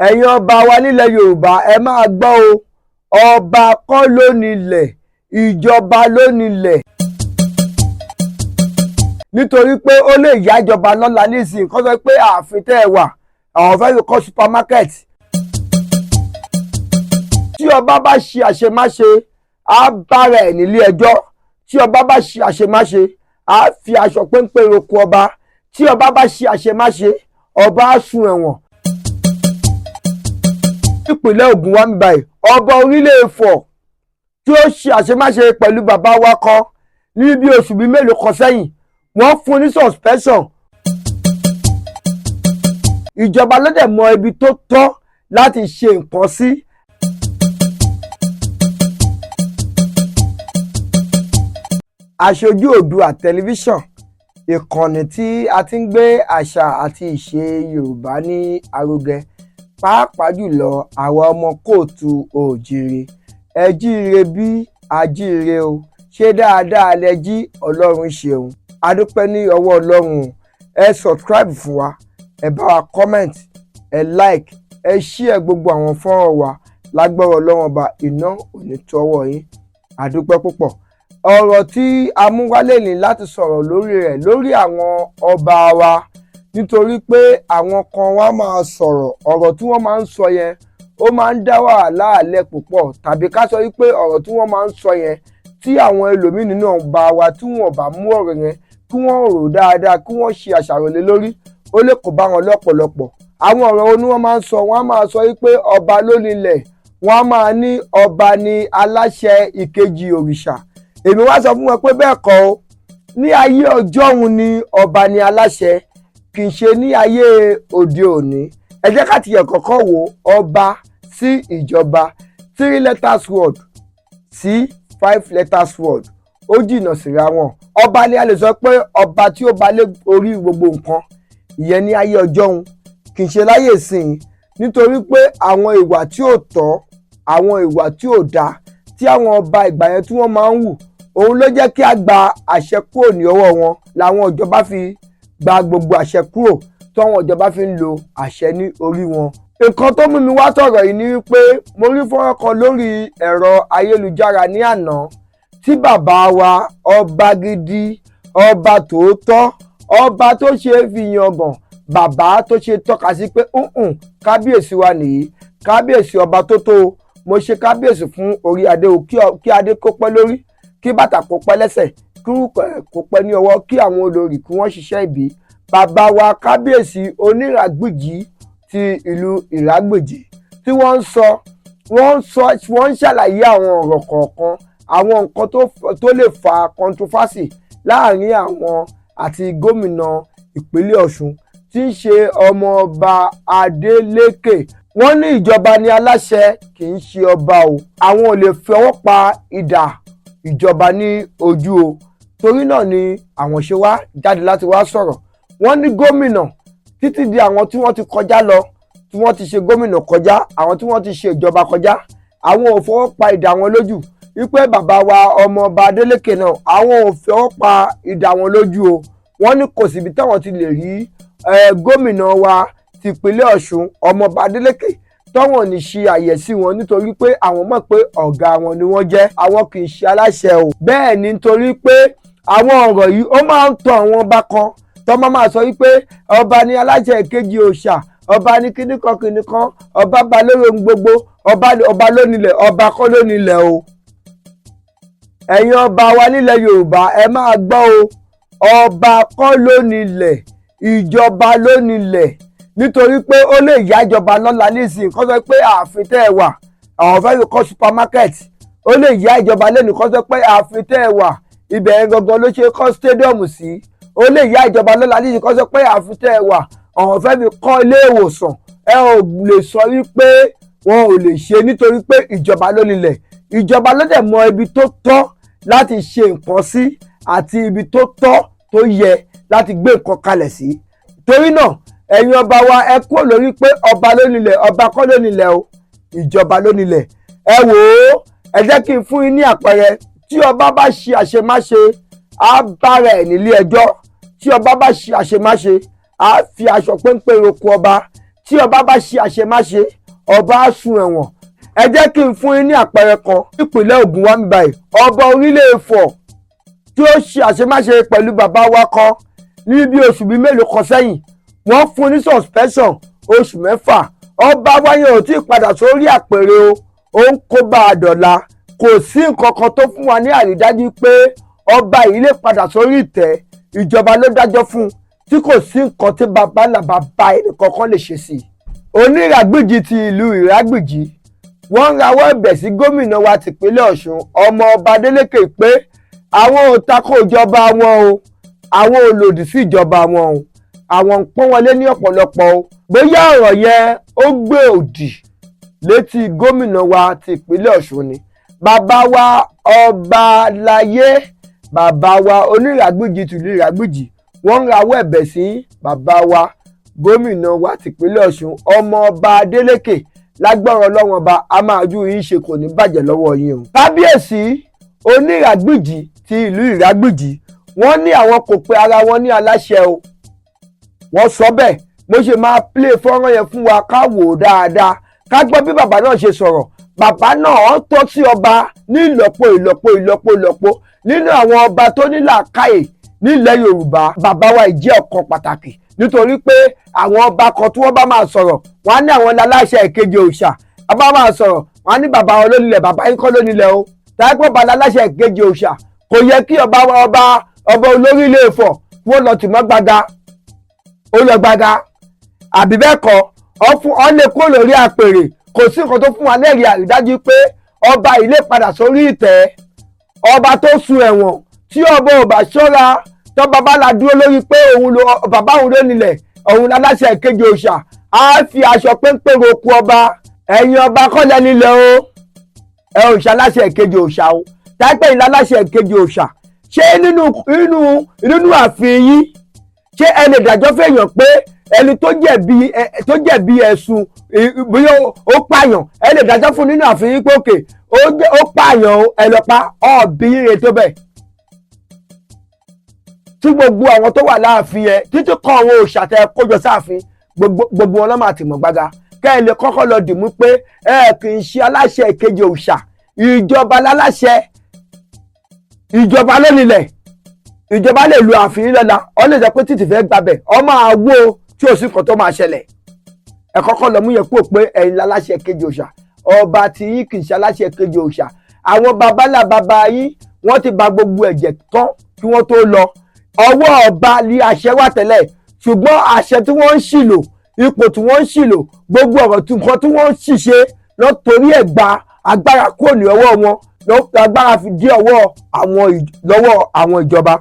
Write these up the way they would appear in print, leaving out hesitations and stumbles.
Ẹ̀yin ọba wa nílẹ̀ Yorùbá, ẹ máa gbọ́ o. Ọba kọ́ ló nílẹ̀, ìjọba ló nílẹ̀, nítorí pé ó lè yá ìjọba lọ́la nísìnyí kó sọ pé ààfin tẹ́ ẹ wà, àwọn fẹ́ fi kọ́ supermarket. Tí ọba bá ṣe àṣemáṣe, á bára ẹ̀ nílé ẹjọ́. Tí ọba bá ṣe àṣemáṣe, á fi aṣọ péńpé roko ọba. Tí ọba bá ṣe àṣemáṣe, ọba á sùn ẹ̀wọ̀n. Ìpínlẹ̀ Ògùn wa ń báyìí, ọba orílẹ̀ Ifọ̀ tí ó ṣe àṣemáṣe pẹ̀lú bàbá wa kan ní bí oṣù bíi mélòó kan sẹ́yìn, wọ́n fún ní suspension. Ìjọba ló dẹ̀ mọ ibi tó tọ́ láti ṣe nǹkan sí. Aṣojú Oòduà Tẹlifíṣàn, ìkànnì tí a ti ń gbé àṣà àti ìṣe Yorùbá ní arugẹ, pàápàá jùlọ àwa ọmọ kóòtù oòjíire. Ẹ jíire bí ajíire o, ṣé dáadáa lẹ jí? Ọlọ́run ṣeun, a dúpẹ́ ní ọwọ́ Ọlọ́run. Ẹ subscribe fún wa, ẹ bá wa comment, ẹ like, ẹ share gbogbo àwọn fọ́nrán wa. Lágbára Ọlọ́run Ọba, iná ò ní tọwọ́ yín. A dúpẹ́ púpọ̀. Ọ̀rọ̀ tí a mú wálé ní láti sọ̀rọ̀ lórí rẹ̀, lórí àwọn ọba wa, nítorí pé àwọn kan wá máa sọ̀rọ̀. Ọ̀rọ̀ tí wọ́n máa ń sọ yẹn, ó máa ń dá wàhálà lẹ̀ púpọ̀, tàbí ká sọ wípé ọ̀rọ̀ tí wọ́n máa ń sọ yẹn, tí àwọn ẹlòmíì nínú ọba wa tí wọ́n bá mú ọ̀rọ̀ yẹn, kí wọ́n rò dáadáa, kí wọ́n ṣe àṣàrò lé lórí, ó lè kó bá wọn lọ́pọ̀lọpọ̀. Àwọn ọ̀rọ̀ wo ni wọ́n máa ń sọ? Wọ́n á máa sọ wípé ọba ló nílẹ̀, wọ́n á máa ní ọba ní aláṣẹ ìkejì òrìṣà. Èmi wá sọ fún wọn pé bẹ́ẹ̀ kọ́ o. Ní ayé ọjọ́ òun ni ọba ní aláṣẹ, kì í ṣe ní ayé òde òní. Ẹ jẹ́ ká tiẹ̀ kọ́kọ́ wo ọba sí ìjọba. Three letters word sí five letters word, ó jìnnà síra wọn. Ọba ni a lè sọ pé ọba tí ó ba lé orí gbogbo nǹkan, ìyẹn ní ayé ọjọ́ òun, kì í ṣe láyé ìsìn, nítorí pé àwọn ìwà tí ò tọ́, àwọn ìwà tí ò dáa tí àwọn ọba ìgbà yẹn tí wọ́n máa ń hù, òun ló jẹ́ kí a gba àṣẹ kúrò ní ọwọ́ wọn, làwọn ìjọba fi gba gbogbo àṣẹ kúrò, tọ́wọn ìjọba fi ń lo àṣẹ ní orí wọn. Nǹkan tó mú mi wá sọ̀rọ̀ yìí ni wípé mo rí fọ́nrán kan lórí ẹ̀rọ ayélujára ní àná tí bàbá wa, ọba gidi, ọba tòótọ́, ọba tó ṣe é fi yangàn, bàbá tó ṣe tọ́ka sí pé kábíyèsí wa nìyí, kábíyèsí ọba tó tó o. Mo ṣe kábíyèsí fún orí adé o, kí adé kó pẹ́ lórí, kí bàtà kó pẹ́ lẹ́sẹ̀, kí rúkẹ̀ kó pẹ́ ní ọwọ́, kí àwọn olórí kí wọ́n ṣiṣẹ́ ìbí. Bàbá wa kábíyèsí Oníràgbìjì ti ìlú Ìrágbìjì, tí wọ́n ń sọ, wọ́n ń sọ, wọ́n ń ṣàlàyé àwọn ọ̀rọ̀ kọ̀ọ̀kan, àwọn nǹkan tó lè fa controversy láàrin àwọn àti gómìnà ìpínlẹ̀ Ọ̀ṣun tí ń ṣe ọmọọba Adeleke. Wọ́n ní ìjọba ní aláṣẹ, kì í ṣe ọba o. Àwọn ò lè fi ọwọ́ pa idà ìjọba ní ojú o. Torí náà ni àwọn ṣe wá jáde láti wá sọ̀rọ̀. Wọ́n ní gómìnà títí di àwọn tí wọ́n ti kọjá lọ, tí wọ́n ti ṣe gómìnà kọjá, àwọn tí wọ́n ti ṣe ìjọba kọjá, àwọn ò fọwọ́ pa idà wọn lójú, wípé bàbá wa ọmọọba Adeleke náà, àwọn ò fọwọ́ pa idà wọn lójú o. Wọ́n ní kò síbi táwọn ti lè rí gómìnà wa tìpínlẹ̀ Ọ̀ṣun, ọmọọba Adeleke, tọ́wọ̀n ní ṣe àyẹ̀sí wọn, nítorí pé àwọn mọ̀ pé ọ̀gá wọn ni wọ́n jẹ́, àwọn kì í ṣe aláṣẹ o. Bẹ́ẹ̀ ni, nítorí pé àwọn ọ̀rọ̀ yìí, ó máa ń tan àwọn ọba kan tó máa sọ wípé ọba ní aláṣẹ ìkejì òòṣà, ọba ní kíníkan kíníkan, ọba ba lórí ohun gbogbo, ọba ló nílẹ̀. Ọba kọ́ ló nílẹ̀ o. Ẹ̀yin ọba wa nílẹ̀ Yorùbá, ẹ máa gbọ́ o. Ọba kọ́ ló nílẹ̀, ìjọba ló nílẹ̀, nítorí pé ó lè yá ìjọba lọ́la nísìnyí kó sọ pé ààfin tẹ́ ẹ wà, àwọn fẹ́ fi kọ́ supermarket. Ó lè yá ìjọba lẹ́nu kó sọ pé ààfin tẹ́ ẹ wà, ibẹ̀ yẹn gangan ló ṣe kọ́ stadium sí. Ó lè yá ìjọba lọ́la nísìnyí kó sọ pé ààfin tẹ́ ẹ wà, àwọn fẹ́ fi kọ́ ilé ìwòsàn. Ẹ ò lè sọ wípé wọn ò lè ṣe, nítorí pé ìjọba ló nílẹ̀. Ìjọba ló dẹ̀ mọ ibi tó tọ́ láti ṣe nǹkan sí àti ibi tó tọ́ tó yẹ láti gbé nǹkan kalẹ̀ sí. Torí náà, ẹ̀yin ọba wa, ẹ kúrò lórí pé ọba ló nílẹ̀. Ọba kọ́ ló nílẹ̀ o, ìjọba ló nílẹ̀. Ẹ wò ó, ẹ jẹ́ kí n fún yín ní àpẹẹrẹ. Tí ọba bá ṣe àṣemáṣe, á bára ẹ̀ nílé ẹjọ́. Tí ọba bá ṣe àṣemáṣe, á fi aṣọ péńpé roko ọba. Tí Tí ọba bá ṣe àṣemáṣe, ọba á sun ẹ̀wọ̀n. Ẹ jẹ́ kí n fún yín ní àpẹẹrẹ kan. Nípìnlẹ̀ Ògùn wa ń báyìí, ọba orílẹ̀ Ifọ̀ tí ó ṣe àṣemáṣe pẹ̀lú bàbá wa kan ní bí oṣù bíi mélòó kan sẹ́yìn, wọ́n fún ní suspension oṣù 6. Ọba wáyé ò tí ì padà sórí àpèrè o, ó ń kó bá a dọ̀la. Kò sí nǹkan kan tó fún wa ní àrídájú pé ọba yìí lè padà sórí ìtẹ́. Ìjọba ló dájọ́ fún un tí kò sí nǹkan tí bàbá là bàbá ẹnì kankan lè ṣe sí i. Oníràgbìjì ti ìlú Ìrágbìjì, wọ́n ń rawọ́ ẹ̀bẹ̀ sí gómìnà wa tìpínlẹ̀ Ọ̀ṣun, ọmọ ọba Adélékè, pé àwọn ò tako ìjọba wọn o, àwọn ò lòdì sí ìjọba wọn o, àwọn ń pọ́n wọlé ní ọ̀pọ̀lọpọ̀ o. Bóyá ọ̀rọ̀ yẹn ó gbé òdì létí gómìnà wa ti ìpínlẹ̀ Ọ̀ṣun ni. Bàbá wa ọba láyé, bàbá wa oníràgbìjì tìlú Ìrágbìjì, wọ́n ń rawọ́ ẹ̀bẹ̀ sí bàbá wa gómìnà wa tìpínlẹ̀ Ọ̀ṣun, ọmọ ọba Adélékè. Lágbára Ọlọ́run ọba, a máa ju yín ṣe, kò ní bàjẹ́ lọ́wọ́ yín o. Kábíyèsí oníràgbìjì ti ìlú Ìrágbìjì, wọ́n ní àwọn kò pe ara wọn ní aláṣẹ o. Wọ́n sọ bẹ́ẹ̀. Mo ṣe máa play fọ́nrán yẹn fún wa, ká wò ó dáadáa, ká gbọ́ bí bàbá náà ṣe sọ̀rọ̀. Bàbá náà tọ́ sí ọba ní ìlọ́po ìlọ́po ìlọ́po ìlọ́po. Nínú àwọn ọba tó ní làákàyè nílẹ̀ Yorùbá, bàbá wa ìjẹ́ ọ̀kan pàtàkì, nítorí pé àwọn ọba kan tí wọ́n bá máa sọ̀rọ̀, wọ́n á ní àwọn aláṣẹ ìkejì òòṣà. Bàbá máa sọ̀rọ̀, wọ́n á ní bàbá wọn lónílẹ̀. Bàbá yín kọ́ lónílẹ̀ o. Táìpọ̀ bá aláṣẹ ìkejì òòṣà, kò yẹ kí ọba ọba ọba olórí ilé Ifọ̀ kí wọ́n lọ tìmọ́ gbaga, ó lọ gbaga, àbí bẹ́ẹ̀ kọ́, ọ lè kó lórí àpèrè. Kò sí nǹkan tó fún wa lẹ́rìí àrídájú pé ọba ilé padà sórí ìtẹ́. Ọba tó sun ẹ̀wọ̀n, tí ọba ò bá ṣọ́ra, tọ́ba bá la dúró lórí pé òun ló bàbá òun ló nílẹ̀, òun aláṣẹ ìkejì òòṣà, á fi aṣọ péńpé roku ọba. Ẹ̀yin ọba kọ́lẹ̀ nílẹ̀ o, ẹ ò ṣe aláṣẹ ìkejì òòṣà o. Táìpẹ́ ìlà aláṣẹ ìkejì òòṣà, ṣé nínú ààfin yín, ṣé ẹ lè dájọ́ fẹ́yàn pé ẹni tó jẹ̀bi ẹ̀sùn, bóyá ó pààyàn, ẹ lè dájọ́ fún nínú ààfin yín pé òkè ó pààyàn o, ẹ lọ pa ọ̀bí yín tó bẹ̀? Tí gbogbo àwọn tó wà láàfin yẹn, títí kan àwọn òòṣà tẹ kójọ sáàfin, gbogbo wọn lọ́mọ àtìmọ̀ gbága. Kẹ́ ẹ lè kọ́kọ́ lọ dìmú pé ẹ kì í ṣe aláṣẹ ìkejì òòṣà. Ìjọba láláṣẹ, ìjọba lónìlẹ̀. Ìjọba lè lu ààfin lọ́la, ọ lè sọ pé títì fẹ́ gbabẹ̀, ọ máa wó tí ò sí nǹkan tó máa ṣẹlẹ̀. Ẹ kọ́kọ́ lọ mú yẹn kúrò pé ẹ̀yin láláṣẹ kejì òòṣà. Ọba tí yín kì í ṣe aláṣẹ kejì òòṣà. Àwọn babalá baba yín, wọ́n ti ba gbogbo ẹ̀jẹ̀ tán kí wọ́n tó lọ. Ọwọ́ ọba ní àṣẹ wà tẹ́lẹ̀, ṣùgbọ́n àṣẹ tí wọ́n ń ṣìlò, ipò tí wọ́n ń ṣìlò, gbogbo ọ̀rọ̀ tí nǹkan tí wọ́n ń ṣìṣe lọ́tòrí ẹ̀ gba agbára kúrò ní ọwọ́ wọn, agbára fi dé ọwọ́ àwọn lọ́wọ́ àwọn ìjọba.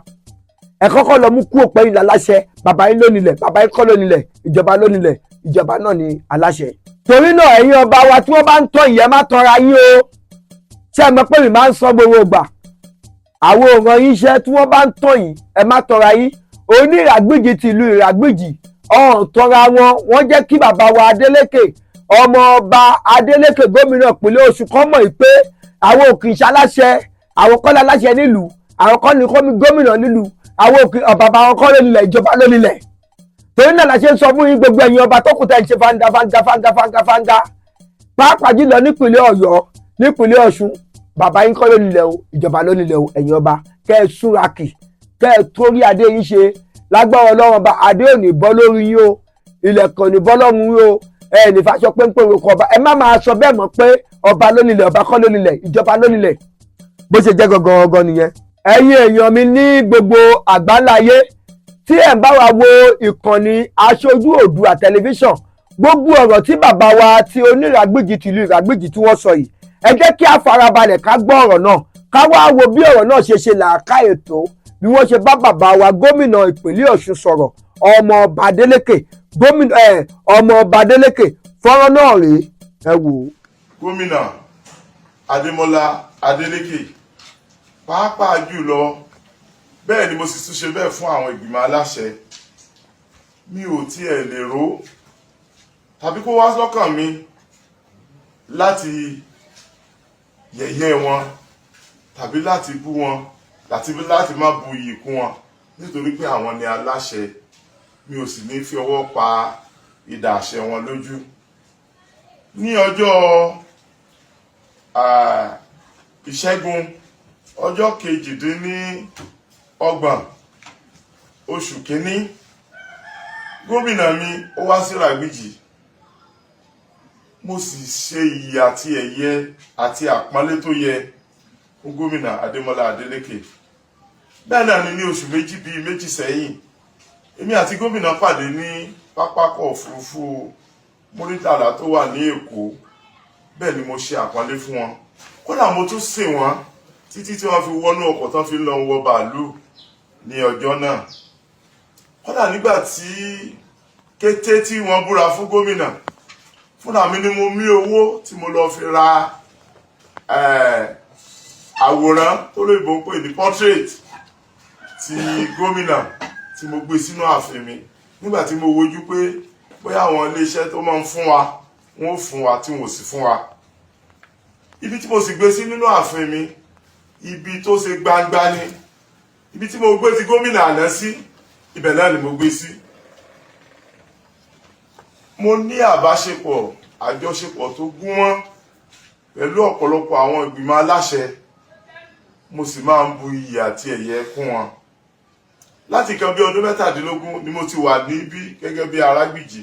Ẹ kọ́kọ́ lọ mú kúrò pé ilẹ̀ aláṣẹ bàbá yín lónìlẹ̀. Bàbá yín kọ́ lónìlẹ̀, ìjọba lónìlẹ̀, ìjọba náà ni aláṣẹ. Torí náà, ẹ̀yin ọba wa tí wọ́n bá ń tọ́ ìyẹn, má tọra yín o. Ṣé ẹ mọ̀ pé mi máa ń sọ gbogbo ìgbà, àwọn òràn yín iṣẹ́ tí wọ́n bá ń tọ́ yìí, ẹ má tọra yín. Oníràgbìjì ti ìlú Ìràgbìjì ọ̀hún tọra wọn. Wọ́n jẹ́ kí bàbá wa Adélékè, ọmọ ọba Adélékè, gómìnà ìpínlẹ̀ Ọ̀ṣun, kọ́ mọ̀ pé àwọn ò kì í ṣe aláṣẹ, àwọn kọ́ láláṣẹ nílùú, àwọn kọ́ ní gómìnà nílùú, àwọn òkè bàbá wọn kọ́ lónìlẹ̀, ìjọba lónìlẹ̀. Torí náà la ṣe ń sọ fún yín, gbogbo ẹ̀yin ọba tó kù tẹ́ ń ṣe fanga fanga fanga fanga fanga, pàápàá jùlọ nípìnlẹ̀ Ọ̀yọ́, nípìnlẹ̀ Ọ̀ṣun, bàbá yín kọ́ lónìlẹ̀ o, ìjọba lónìlẹ̀ o. Ẹ̀yin ọba, kẹ́ ẹ súnra kì, kẹ́ ẹ torí adé yín ṣe. Lágbára Ọlọ́run ọba, adé ò ní bọ́ lórí yín o, ilẹ̀kùn ò ní bọ́ lọ́rùn yín o. Ẹ ní faṣọ péńpé roko ọba. Ẹ má máa sọ bẹ́ẹ̀ mọ́ pé ọba lónìlẹ̀. Ọba kọ́ lónìlẹ̀, ìjọba lónìlẹ̀. Bó ṣe jẹ́ gangan gangan nìyẹn. Ẹ̀yin èèyàn mi ní gbogbo àgbáláyé tí ẹ̀ ń bá wa wo ìkànnì Aṣojú Oòduà Tẹlifíṣàn, gbogbo ọ̀rọ̀ tí bàbá wa ti oníràgbìjì tìlú Ìràgbìjì tí wọ́n sọ yìí, ẹ jẹ́ kí a farabalẹ̀ ká gbọ́ ọ̀rọ̀ náà, ká wá wo bí ọ̀rọ̀ náà ṣe ṣe làákàyè tó, bí wọ́n ṣe bá bàbá wa gómìnà ìpínlẹ̀ Ọ̀ṣun sọ̀rọ̀, ọmọ ọba Adélékè, gómìnà ẹ̀, ọmọ ọba Adélékè. Fọ́nrán náà rèé, ẹ wò ó. Gómìnà Adémọ́lá Adélékè pàápàá jùlọ, bẹ́ẹ̀ ni mo sì tún ṣe bẹ́ẹ̀ fún àwọn ìgbìmọ̀ aláṣẹ. Mi ò tiẹ̀ lè rò tàbí kó wá lọ́kàn mi láti yẹ̀yẹ́ wọn tàbí láti bú wọn láti má bu iyì kún wọn, nítorí pé àwọn ni aláṣẹ. Mi ò sì ní fi ọwọ́ pa Idà àṣẹ wọn lójú. Ní ọjọ́ Ìṣẹ́gun, ọjọ́ 28 oṣù kínní, gómìnà mi ó wá sí Ìràgbìjì. Mo sì ṣe iyì àti ẹ̀yẹ àti àpọ́nlé tó yẹ fún Gómìnà Adémọ́lá Adélékè. Bẹ́ẹ̀ náà ni ní oṣù 2 bíi 2 sẹ́yìn, èmi àti gómìnà pàdé ní pápákọ̀ òfurufú Múrítàlá tó wà ní Èkó. Bẹ́ẹ̀ ni mo ṣe àpọ́nlé fún wọn. Kódà mo tún sìn wọ́n títí tí wọ́n fi wọnú ọkọ̀ tán fi ń lọ wọ bàálù ní ọjọ́ náà. Kódà nígbà tí kété tí wọ́n búra fún gómìnà, fúnra mi ni mo mí owó tí mo lọ fi ra àwòrán tó lóyìnbó ń pè ní portrait ti gómìnà tí mo gbé sínú ààfin mi, nígbà tí mo wojú pé bóyá àwọn iléeṣẹ́ tó máa ń fún wa, wọ́n ó fún wa, tí wọ́n ò sì fún wa. Ibi tí mo sì gbé sí nínú ààfin mi, ibi tó ṣe gbangba ni. Ibi tí mo gbé ti gómìnà àná sí, ibẹ̀ náà ni mo gbé sí. Mo ní àbáṣepọ̀, àjọṣepọ̀ tó gúnmọ́ pẹ̀lú ọ̀pọ̀lọpọ̀ àwọn ìgbìmọ̀ aláṣẹ. Mo sì máa ń bu iyì àti ẹ̀yẹ kún wọn. Láti kan bí ọdún 17 ni mo ti wà níbí gẹ́gẹ́ bí Arágbìjì.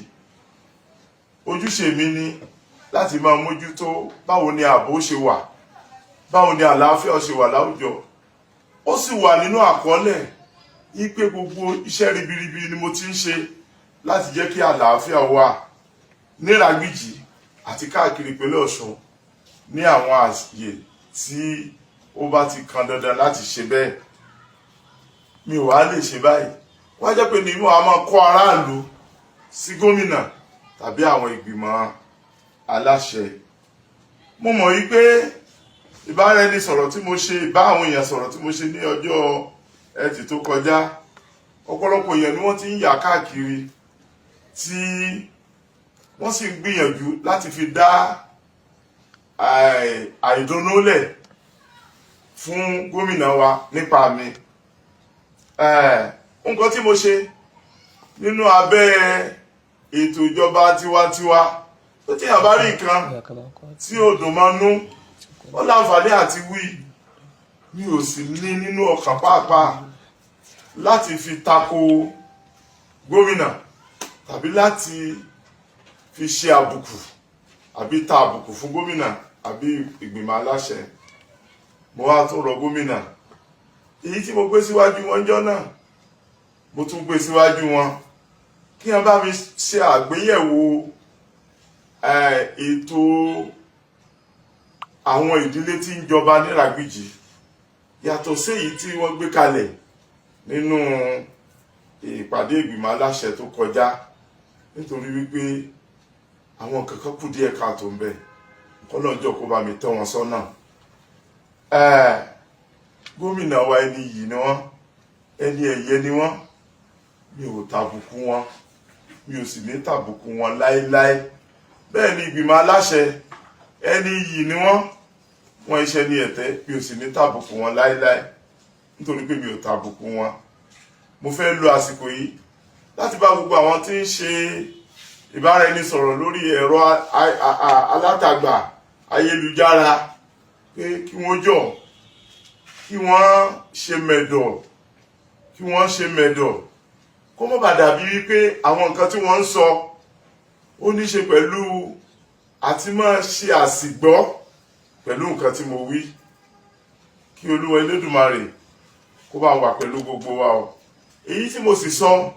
Ojúṣe mi ni láti máa mójútó báwo ni ààbò ṣe wà, báwo ni àlàáfíà ṣe wà láwùjọ. Ó sì wà nínú àkọọ́lẹ̀ wípé gbogbo iṣẹ́ ribiribi ni mo ti ń ṣe láti jẹ́ kí àlàáfíà wà ní Ìràgbìjì àti káàkiri ìpínlẹ̀ Ọ̀ṣun ní àwọn àyè tí ó bá ti kan dandan láti ṣe bẹ́ẹ̀. Mi ò wá lè ṣe báyìí wá jẹ́ pé ní mo á máa kọ́ aráàlú sí gómìnà tàbí àwọn ìgbìmọ̀ aláṣẹ. Mo mọ̀ wípé ìbáraẹnisọ̀rọ̀ tí mo ṣe, ìbá àwọn èèyàn sọ̀rọ̀ tí mo ṣe ní ọjọ́ Ẹtì tó kọjá, ọ̀pọ̀lọpọ̀ èèyàn ni wọ́n ti ń yà káàkiri tí wọ́n sì ń gbìyànjú láti fi dá àìdùnnúlẹ̀ fún gómìnà wa nípa mi. Nǹkan tí mo ṣe nínú abẹ́ ètò ìjọba tiwantiwa tó tí yàn bá rí nǹkan tí ò dùn mọ́ nú, ó láǹfààní àti wí. Mi ò sì ní nínú ọkàn pàápàá láti fi tako gómìnà tàbí láti fi ṣe àbùkù àbí ta àbùkù fún gómìnà àbí ìgbìmọ̀ aláṣẹ. Mo wá tún rọ gómìnà, èyí tí mo gbé síwájú wọn jọ náà, mo tún gbé síwájú wọn kí wọn bá mi ṣe àgbéyẹ̀wò ètò àwọn ìdílé tí ń jọba ní Ìràgbìjì, yàtọ̀ sí èyí tí wọ́n gbé kalẹ̀ nínú ìpàdé ìgbìmọ̀ aláṣẹ tó kọjá, nítorí wípé àwọn kankan kù díẹ̀ káàtó ń bẹ. Kọ́lọ́njọ́ kó bá mi tọ́ wọn sọ́nà. Gómìnà wa, ẹni yìí ni wọ́n, ẹni ẹ̀yẹ ni wọ́n. Mi ò tàbùkù wọn, mi ò sì ní tàbùkù wọn láéláé. Bẹ́ẹ̀ ni ìgbìmọ̀ aláṣẹ, ẹni yìí ni wọ́n, wọ́n iṣẹ́ ní ẹ̀tẹ́. Mi ò sì ní tàbùkù wọn láéláé nítorí pé mi ò tàbùkù wọn. Mo fẹ́ lo àsìkò yìí láti bá gbogbo àwọn tí ń ṣe ìbáraẹnisọ̀rọ̀ lórí ẹ̀rọ alátagbà ayélujára pé kí wọ́n jọ̀, kí wọ́n ṣe mẹ̀dọ̀, kí wọ́n ṣe mẹ̀dọ̀, kó má bàa dàbí wípé àwọn nǹkan tí wọ́n ń sọ ó ní ṣe pẹ̀lú àti máa ṣe àsìgbọ́ pẹ̀lú nǹkan tí mo wí. Kí Olúwa Elédùmarè kó bá wà pẹ̀lú gbogbo wa o. Èyí tí mo sì sọ,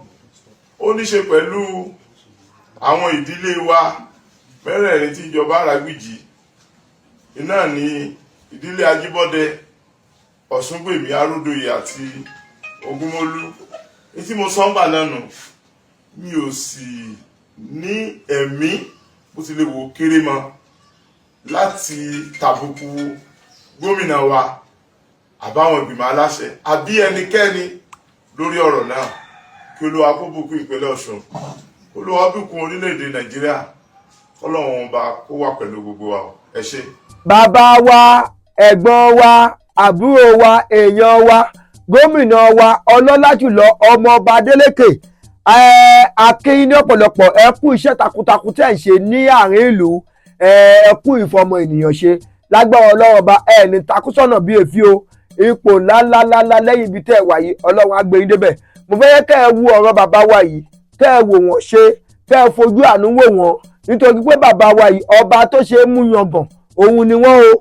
ó ní ṣe pẹ̀lú àwọn ìdílé wa mẹ́rẹ̀ẹ̀rin tí ìjọba Àràgbìjì iná ní ìdílé Ajíbọ́dẹ, Ọ̀ṣúngbèmí, Aródòyè àti Ògúnmólú. Èyí tí mo sọ ń bà náà nù, mi ò sì ní ẹ̀mí bó ti lè wò kéré mọ́ láti tàbùkù gómìnà wa àbáwọn ìgbìmọ̀ aláṣẹ àbí ẹnikẹ́ni lórí ọ̀rọ̀ náà. Kí Olúwa kó bùkún ìpínlẹ̀ Ọ̀ṣun, Olúwa bùkún orílẹ̀-èdè Nàìjíríà, kọ́lọ́run ọba kó wà pẹ̀lú gbogbo wa. Ẹ ṣé. Bàbá wa, ẹ̀gbọ́n wa, àbúrò wa, èèyàn wa, gómìnà wa, ọlọ́lá jùlọ, Ọmọọba Adélékè. Ẹ a kí yín ní ọ̀pọ̀lọpọ̀. Ẹ kú iṣẹ́ takuntakun tẹ́ ń ṣe ní àárín ìlú. Ẹ kú ìfọmọ ènìyàn ṣe. Lágbára Ọlọ́run Ọba, ẹ ní takúsọ̀nà bí èéfì o. Ipò ńláńláńlá lẹ́yìn ibi tẹ́ ẹ wà yìí, Ọlọ́run á gbé yín débẹ̀. Mo fẹ́ kẹ́ ẹ wo ọ̀rọ̀ bàbá wa yìí, kẹ́ ẹ wò wọ́n ṣe, kẹ́ ẹ fojú àánú wò wọ́n, nítorí pé bàbá wa yìí, ọba tó ṣe é mú yangàn òun ni wọ́n o.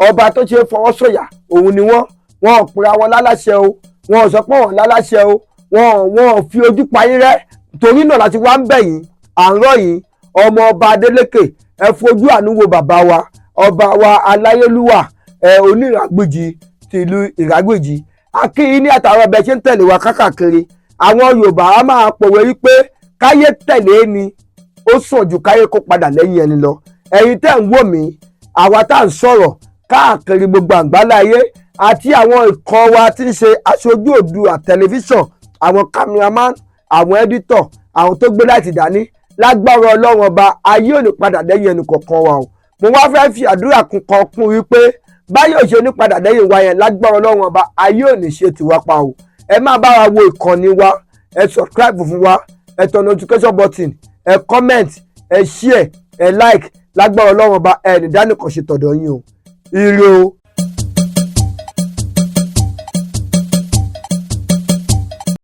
Ọba tó ṣe é fọwọ́ sọ̀yà òun ni wọ́n. Wọn ò pera wọn láláṣẹ o, wọn ò sọ pé wọn láláṣẹ o, wọn ò fi ojú pa yín rẹ́. Torí náà láti wá ń bẹ̀ yín, à ń rọ̀ yín, ọmọ ọba Adélékè, ẹ fojú àánú wo bàbá wa, ọba wa aláyélúwà, ẹ oníràgbìjì tìlú Ìrágbìjì. A kí yín ní àtàwọn ọbẹ̀ ṣe ń tẹ̀lé wa kákàkiri. Àwọn Yorùbá á máa pòwe wípé káyé tẹ̀lé ni ó sàn ju káyé kó padà lẹ́yìn ẹni lọ. Ẹ̀yin tẹ́ ń wò mí, àwa tá à ń sọ̀rọ̀ káàkiri gbogbo àgbáláyé àti àwọn ikọ̀ wa tí ń ṣe aṣojú Oòduà Tẹlifíṣàn, àwọn cameraman, àwọn editor, àwọn tó gbé láti dání, lágbára Ọlọ́run Ọba, ayé ò ní padà lẹ́yìn ẹnì kọ̀ọ̀kan wa o. Mo wá fẹ́ fi àdúrà kún kan kún wípé báyọ̀ ṣe ní padà lẹ́yìn wa yẹn, lágbára Ọlọ́run Ọba, ayé ò ní ṣe tiwa pa o. Ẹ máa bá wa wo ìkànnì wa, ẹ subscribe fún wa, ẹ tẹ notification button, ẹ comment, ẹ share, ẹ like. Lágbára Ọlọ́run Ọba, ẹ ní dánìkan ṣe tọ̀dọ̀ yín o. Ire o.